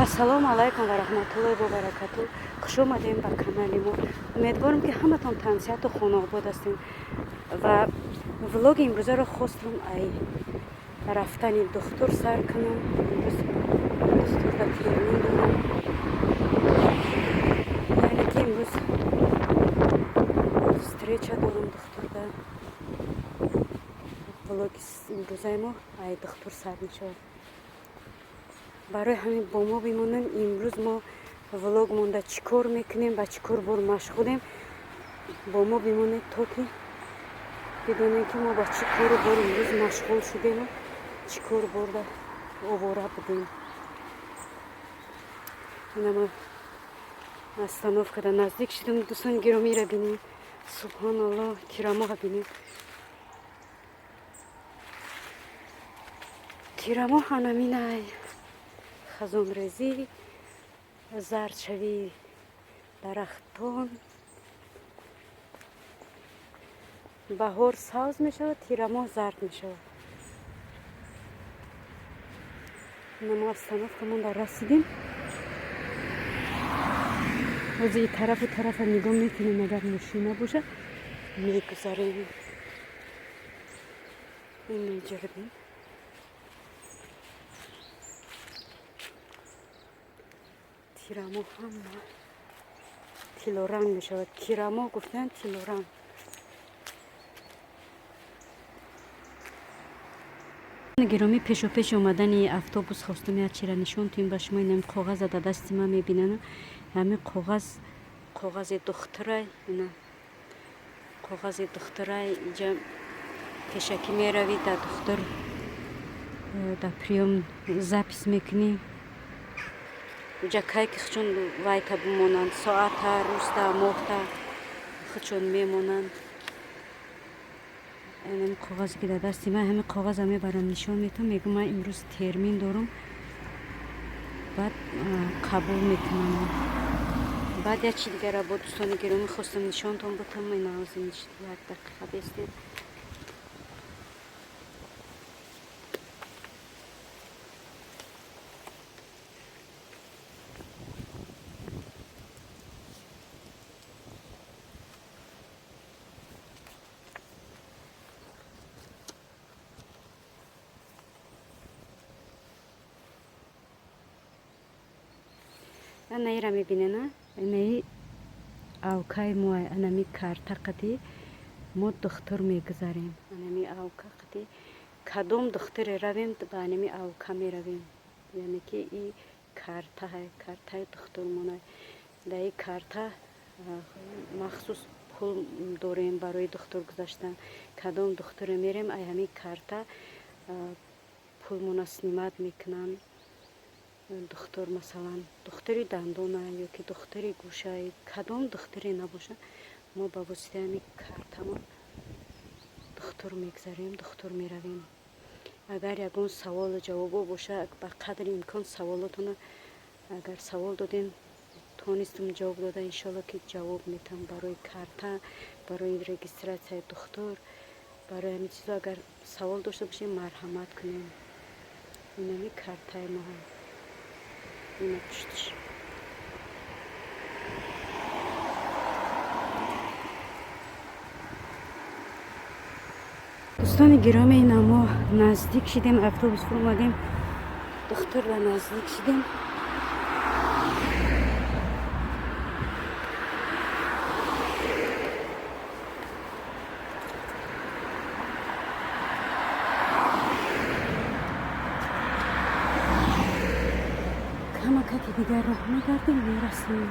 Ассалому алайкум ва раҳматуллоҳи ва баракатуҳ. Хуш омадем ба канали мо. Умедворам, ки ҳаматон тансиҳату хонаобод ҳастем. Ва влоги имрӯзаро хостам ай рафтани духтур сар кунам. Имрӯз духтур ба термин дорам. Яъне ки имрӯз встреча дорам духтурда. Влоги имрӯзаи мо ай духтур сар мешавад. Барои ҳамин бо мо бимонем. Имрӯз мо влог монда чӣ кор мекунем, ба чӣ кор бор машғулем. Бо мо бимонед, то ки бидонем, ки мо ба чӣ кору бор имрӯз машғул шудему чӣ кор борда овора будем. Ина ма остановкада наздик шудем. Дӯстони гиромиро бинем. Субҳоналлоҳ, тирамоҳа бинем. Тирамоҳ анаминай, хазонрезӣ, зардшавии дарахтон. Баҳор сабз мешавад, тирамоҳ зард мешавад. Ина мо остановкамонда расидем. Ҳозир тарафу тарафа нигоҳ мекунем, агар мошин набошад, мегузарем. Ин инҷоро бин. Тирамоҳ ҳама тиллоранг мешавад. Тирамоҳ гуфтан тиллоранг. Гиромӣ, пешопеши омадани автобус хостум як чира нишон тиҳем ба шумо. Инам коғаза дар дасти ман мебинана. Ҳамин коғаз коғази духтурай. Ина коғази духтурай. Иҷа пешакӣ меравӣ, дар духтур дар приём запись мекунӣ. Уҷа кай ки худшон вайта бимонанд, соата, рӯзта, моҳта худшон мемонанд. Инам коғазе ки дар дасти ман, ҳамин коғаза мебарам, нишон метавам, мегӯм, ман имрӯз термин дорам. Баъд қабул мекунам. Баъд як чи дигара бо дӯстони гиромӣ хостам нишонтон бутам. Ина ҳозир як дақиқа бестед. Анаира мебинена, инаи авкаи мо, анами карта қади мо духтур мегузарем. Анами авка қади кадом духтуре равем, ба анами авка меравем. Яъне ки и картаҳай, картаи духтурмонай. Дар и карта махсус пул дорем барои духтур гузаштан. Кадом духтуре мерем, ай ҳамин карта пулмона снимать мекунанд. Духтур, масалан, духтури дандона ё ки духтури гӯша, кадом духтуре набошад, мо ба воситаи ҳамин картамон духтур мегузарем, духтур меравем. Агар ягон саволу ҷавобо бошад, ба қадри имкон саволотона агар савол додем, тонистам ҷавоб дода, иншоалло ки ҷавоб метавам. Барои карта, барои регистрацияи духтур, барои ҳамин чизо агар савол дошта бошем, марҳамат кунем. Инами картаи мо, ина пуштиш. Дӯстони гиромӣ, ина мо наздик шидем, автобус фуромадем, духтурда наздик шидем. Камакаки дигар роҳ мегардем, мерасем.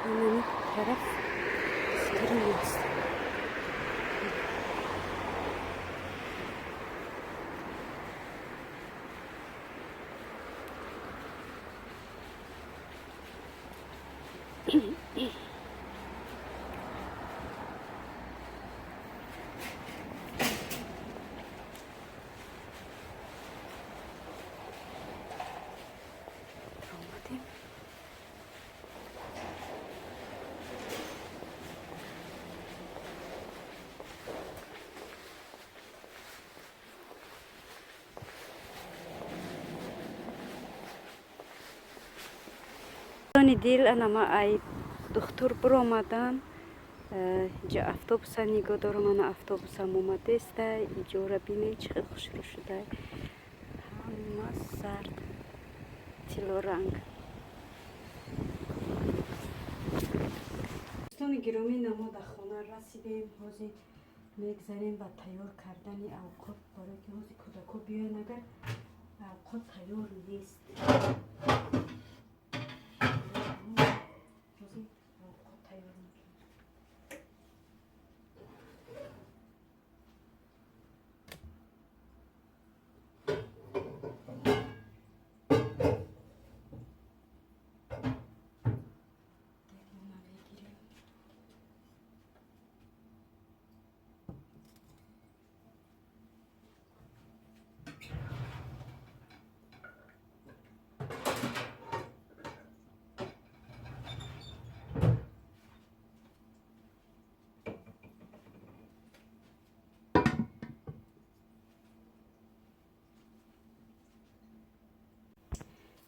Инами тараф духтури мост. Омадем. Дӯстони дил, ана ма ай духтур биромадам. Иҷо автобуса нигоҳ дорам, ана автобусам омадеста. Иҷора бинед, чӣ хел хушрӯ шуда, ҳама зард, тиллоранг. Дӯстони гиромӣ, намо дар хона расидем. Ҳозир мегзарем ба тайёр кардани авқот, барое ки ҳозир кӯдако биёянд, агар авқот тайёр нест. Ҳозир авқот тайёр мекунем. Дегмона мегирем.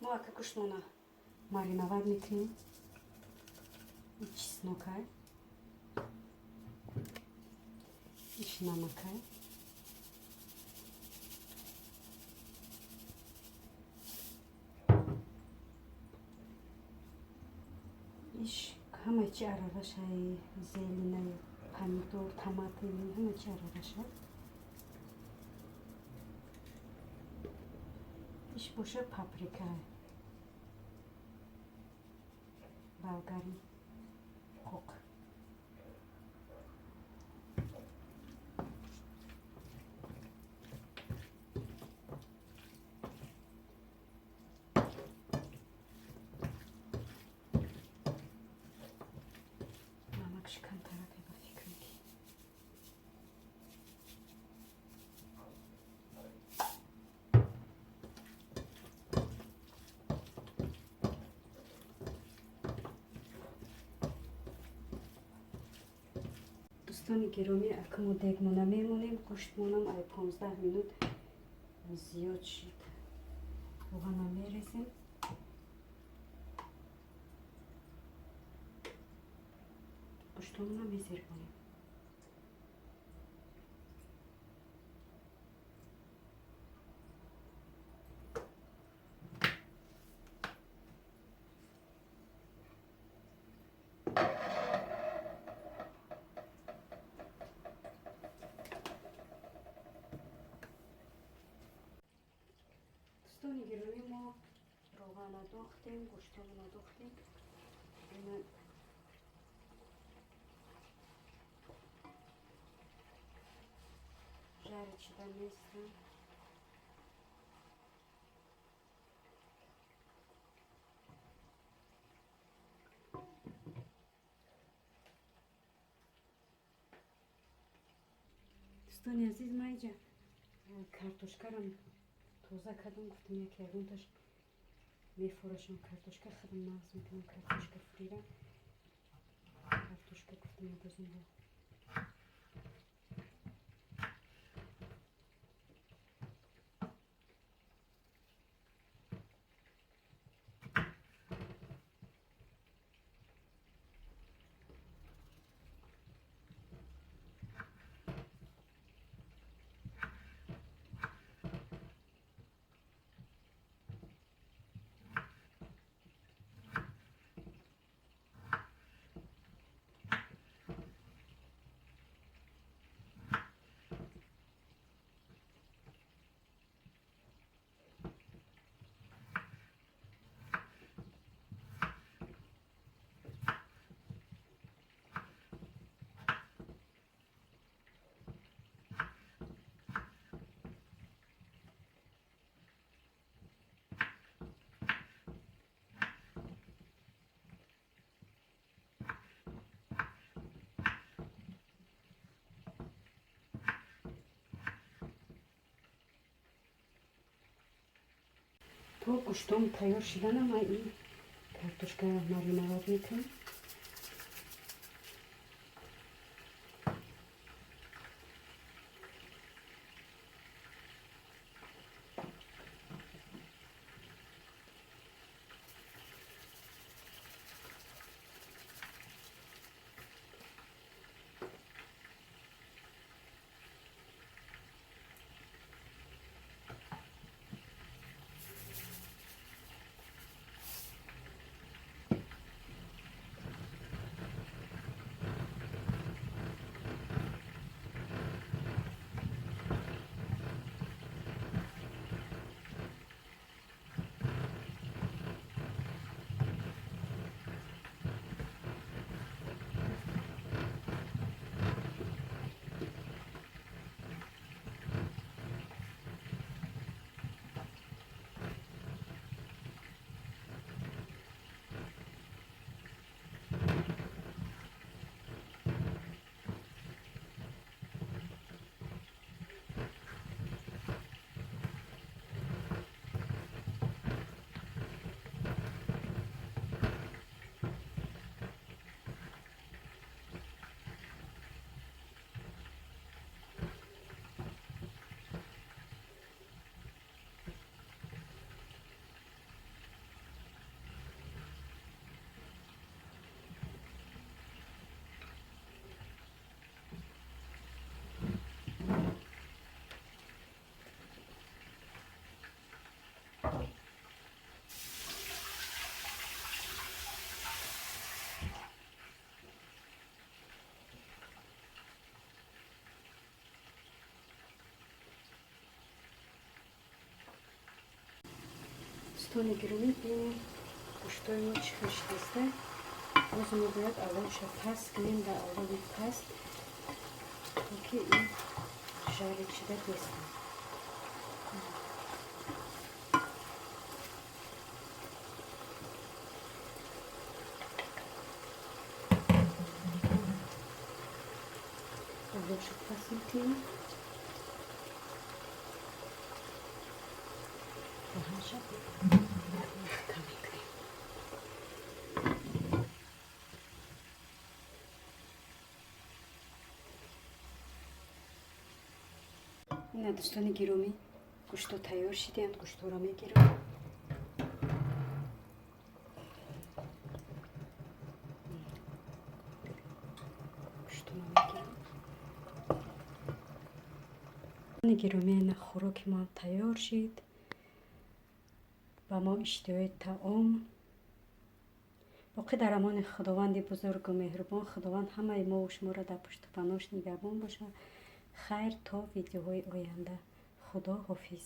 Мо ака гӯштмона мариновать мекунем. Чеснокай, иш намакай, иш ҳама чи аралашай, зеленай, помидор, томаты, ҳама чи аралашай. Иш боша паприка, болгари қоқ. Намакш камтарак, ба фикрам ки. Дӯстони гиромӣ, акмо дегмона мемонем. Гӯштмонам ай 15 минут зиёд шид. Равғана мерезем. Гӯштомона мезирбонем. Дӯстони гиромӣ, мо равғана дохтем, гӯштомона дохтем. Ина жарить шуда местам. Дӯстони азиз, ма иҷа картошкарам тоза кардам, гуфтам, як ягонташ мефурашам. Картошка худам нағз мекунам, картошка фурира. Картошка гуфтам, мебозем. То гӯштом тайёр шиданам, ма ин картошка мариновать мекунам. Дӯстони гиромӣ, бинем, гӯштои мо чӣ хел шидаста. Боз мо бояд оловша паст кунем, дар олови паст, то ки ин жарить шида бестад. Оловша паст мекунем, даҳанша маҳкам мекунем. Ина, дӯстони гиромӣ, гӯшто тайёр шиданд. Гӯшторо мегирам. Гӯшторо мегирам. Гиромӣ, ина хӯроки мо тайёр шид. Ба мо иштиҳои таом. Боқӣ дар амони Худованди бузургу меҳрубон. Худованд ҳамаи мову шуморо дар пушту паноҳш нигаҳбон бошад. Хайр, то видеоҳои оянда. Худо ҳофиз.